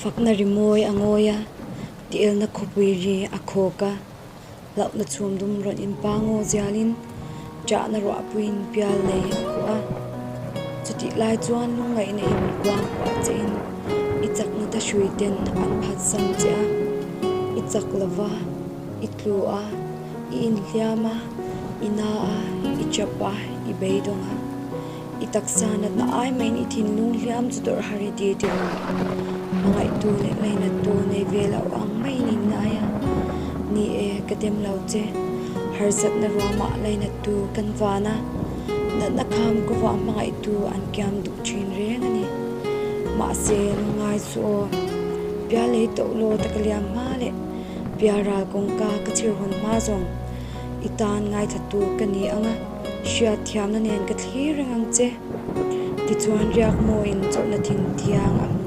Fakna rimawi a ngawi a, tielna khawpui ri a khawk a, hlauhna chhum dum rawn inpangaw zialin ṭahna ruahpuiin pial nei a khuh a. Chutih lai chuan lungngaihna in kuang kuah chein i chakna thahrui ten an phatsan che a, i chak lova, i tlu a, i inhliam a, i na a, i chap a, i beidawng a. I taksa natna ai maiin i thinlung hliam chu tawrh har i ti ti rawh. Hmangaihtu leh lainattu nei ve loh ang maiin in ngai a. Ni e, ka dem lo che. Harsatna ruamah lainattu kan van a, natna kham ka vuah hmangaihtu an kiam duh thin reng a ni. Mahse, lungngai chu aw. Pial lei tawh law ta ka liam hma leh pial ral kawngka ka chhir hawn hma zawng i tan ngaithla tu ka ni ang a. Hriatthiamna nen ka thlir reng ang che. Tichuan riak mawiin chawlhna thin thiang a hmu.